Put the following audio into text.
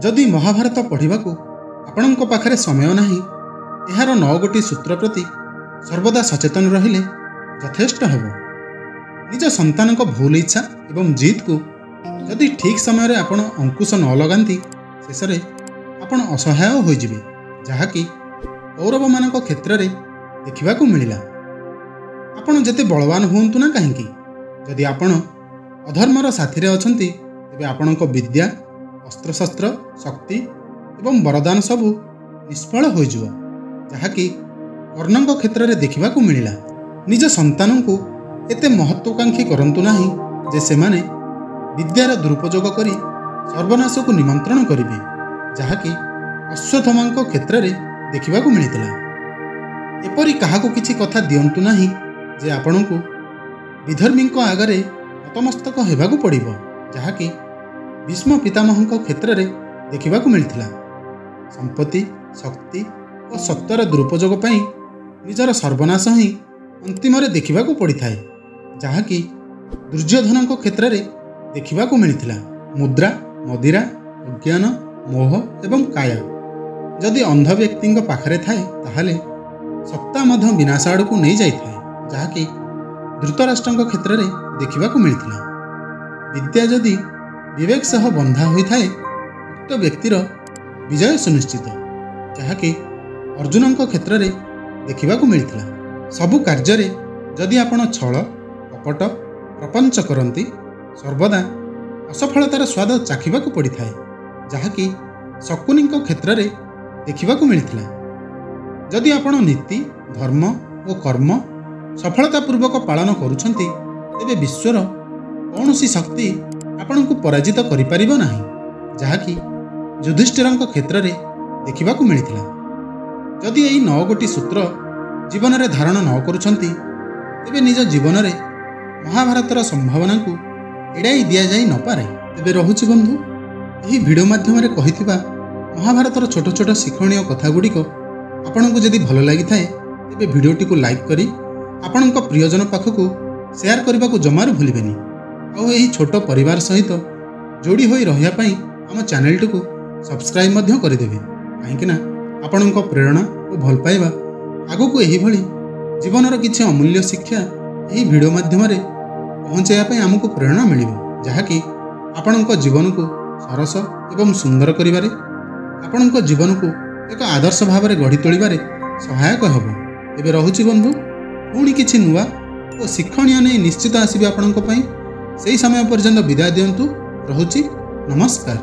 ଯଦି ମହାଭାରତ ପଢ଼ିବାକୁ ଆପଣଙ୍କ ପାଖରେ ସମୟ ନାହିଁ, ଏହାର 9 ଗୋଟି ସୂତ୍ର ପ୍ରତି ସର୍ବଦା ସଚେତନ ରହିଲେ ଯଥେଷ୍ଟ ହେବ। ନିଜ ସନ୍ତାନଙ୍କ ଭୁଲ ଇଚ୍ଛା ଏବଂ ଜିଦ୍କୁ ଯଦି ଠିକ୍ ସମୟରେ ଆପଣ ଅଙ୍କୁଶ ନ ଲଗାନ୍ତି, ଶେଷରେ ଆପଣ ଅସହାୟ ହୋଇଯିବେ, ଯାହାକି କୌରବମାନଙ୍କ କ୍ଷେତ୍ରରେ ଦେଖିବାକୁ ମିଳିଲା। ଆପଣ ଯେତେ ବଳବାନ ହୁଅନ୍ତୁ ନା କାହିଁକି, ଯଦି ଆପଣ ଅଧର୍ମର ସାଥିରେ ଅଛନ୍ତି, ତେବେ ଆପଣଙ୍କ ବିଦ୍ୟା, ଅସ୍ତ୍ରଶସ୍ତ୍ର, ଶକ୍ତି ଏବଂ ବରଦାନ ସବୁ ନିଷ୍ଫଳ ହୋଇଯିବ, ଯାହାକି କର୍ଣ୍ଣଙ୍କ କ୍ଷେତ୍ରରେ ଦେଖିବାକୁ ମିଳିଲା। ନିଜ ସନ୍ତାନଙ୍କୁ ଏତେ ମହତ୍ୱାକାଂକ୍ଷୀ କରନ୍ତୁ ନାହିଁ ଯେ ସେମାନେ ବିଦ୍ୟାର ଦୁରୁପଯୋଗ କରି ସର୍ବନାଶକୁ ନିମନ୍ତ୍ରଣ କରିବେ, ଯାହାକି ଅଶ୍ୱତ୍ଥାମାଙ୍କ କ୍ଷେତ୍ରରେ ଦେଖିବାକୁ ମିଳିଥିଲା। ଏପରି କାହାକୁ କିଛି କଥା ଦିଅନ୍ତୁ ନାହିଁ ଯେ ଆପଣଙ୍କୁ ବିଧର୍ମୀଙ୍କ ଆଗରେ ନତମସ୍ତକ ହେବାକୁ ପଡ଼ିବ, ଯାହାକି ଭୀଷ୍ମ ପିତାମହଙ୍କ କ୍ଷେତ୍ରରେ ଦେଖିବାକୁ ମିଳିଥିଲା। ସମ୍ପତ୍ତି, ଶକ୍ତି ଓ ସତ୍ତାର ଦୁରୁପଯୋଗ ପାଇଁ ନିଜର ସର୍ବନାଶ ହିଁ ଅନ୍ତିମରେ ଦେଖିବାକୁ ପଡ଼ିଥାଏ, ଯାହାକି ଦୁର୍ଯ୍ୟୋଧନଙ୍କ କ୍ଷେତ୍ରରେ ଦେଖିବାକୁ ମିଳିଥିଲା। ମୁଦ୍ରା, ମଦିରା, ଅଜ୍ଞାନ, ମୋହ ଏବଂ କାୟା ଯଦି ଅନ୍ଧ ବ୍ୟକ୍ତିଙ୍କ ପାଖରେ ଥାଏ, ତାହେଲେ ସତ୍ତା ମଧ୍ୟ ବିନାଶ ଆଡ଼କୁ ନେଇଯାଇଥାଏ, ଯାହାକି ଧୃତରାଷ୍ଟ୍ରଙ୍କ କ୍ଷେତ୍ରରେ ଦେଖିବାକୁ ମିଳିଥିଲା। ବିଦ୍ୟା ଯଦି ବିବେକ ସହ ବନ୍ଧା ହୋଇଥାଏ, ଉକ୍ତ ବ୍ୟକ୍ତିର ବିଜୟ ସୁନିଶ୍ଚିତ, ଯାହାକି ଅର୍ଜୁନଙ୍କ କ୍ଷେତ୍ରରେ ଦେଖିବାକୁ ମିଳିଥିଲା। ସବୁ କାର୍ଯ୍ୟରେ ଯଦି ଆପଣ ଛଳ, କପଟ, ପ୍ରପଞ୍ଚ କରନ୍ତି, ସର୍ବଦା ଅସଫଳତାର ସ୍ୱାଦ ଚାଖିବାକୁ ପଡ଼ିଥାଏ, ଯାହାକି ଶକୁନିଙ୍କ କ୍ଷେତ୍ରରେ ଦେଖିବାକୁ ମିଳିଥିଲା। ଯଦି ଆପଣ ନୀତି, ଧର୍ମ ଓ କର୍ମ ସଫଳତାପୂର୍ବକ ପାଳନ କରୁଛନ୍ତି, ତେବେ ବିଶ୍ୱର କୌଣସି ଶକ୍ତି ଆପଣଙ୍କୁ ପରାଜିତ କରିପାରିବ ନାହିଁ, ଯାହାକି ଯୁଧିଷ୍ଠିରଙ୍କ କ୍ଷେତ୍ରରେ ଦେଖିବାକୁ ମିଳିଥିଲା। ଯଦି ଏହି 9 ଗୋଟି ସୂତ୍ର ଜୀବନରେ ଧାରଣ ନ କରୁଛନ୍ତି, ତେବେ ନିଜ ଜୀବନରେ ମହାଭାରତର ସମ୍ଭାବନାକୁ ଏଡ଼ାଇ ଦିଆଯାଇ ନପାରେ। ତେବେ ରହୁଛି ବନ୍ଧୁ, ଏହି ଭିଡ଼ିଓ ମାଧ୍ୟମରେ କହିଥିବା ମହାଭାରତର ଛୋଟ ଛୋଟ ଶିକ୍ଷଣୀୟ କଥାଗୁଡ଼ିକ ଆପଣଙ୍କୁ ଯଦି ଭଲ ଲାଗିଥାଏ, ତେବେ ଭିଡ଼ିଓଟିକୁ ଲାଇକ୍ କରି ଆପଣଙ୍କ ପ୍ରିୟଜନ ପାଖକୁ ସେୟାର କରିବାକୁ ଜମାରୁ ଭୁଲିବେନି। ଆଉ ଏହି ଛୋଟ ପରିବାର ସହିତ ଯୋଡ଼ି ହୋଇ ରହିବା ପାଇଁ ଆମ ଚ୍ୟାନେଲଟିକୁ ସବସ୍କ୍ରାଇବ୍ ମଧ୍ୟ କରିଦେବେ, କାହିଁକିନା ଆପଣଙ୍କ ପ୍ରେରଣା ଓ ଭଲ ପାଇବା ଆଗକୁ ଏହିଭଳି ଜୀବନର କିଛି ଅମୂଲ୍ୟ ଶିକ୍ଷା ଏହି ଭିଡ଼ିଓ ମାଧ୍ୟମରେ ପହଞ୍ଚାଇବା ପାଇଁ ଆମକୁ ପ୍ରେରଣା ମିଳିବ, ଯାହାକି ଆପଣଙ୍କ ଜୀବନକୁ ସରସ ଏବଂ ସୁନ୍ଦର କରିବାରେ, ଆପଣଙ୍କ ଜୀବନକୁ ଏକ ଆଦର୍ଶ ଭାବରେ ଗଢ଼ି ତୋଳିବାରେ ସହାୟକ ହେବ। ଏବେ ରହୁଛି ବନ୍ଧୁ, ପୁଣି କିଛି ନୂଆ ଓ ଶିକ୍ଷଣୀୟ ନେଇ ନିଶ୍ଚିତ ଆସିବି ଆପଣଙ୍କ ପାଇଁ। ସେହି ସମୟ ପର୍ଯ୍ୟନ୍ତ ବିଦାୟ ଦିଅନ୍ତୁ। ରହୁଛି, ନମସ୍କାର।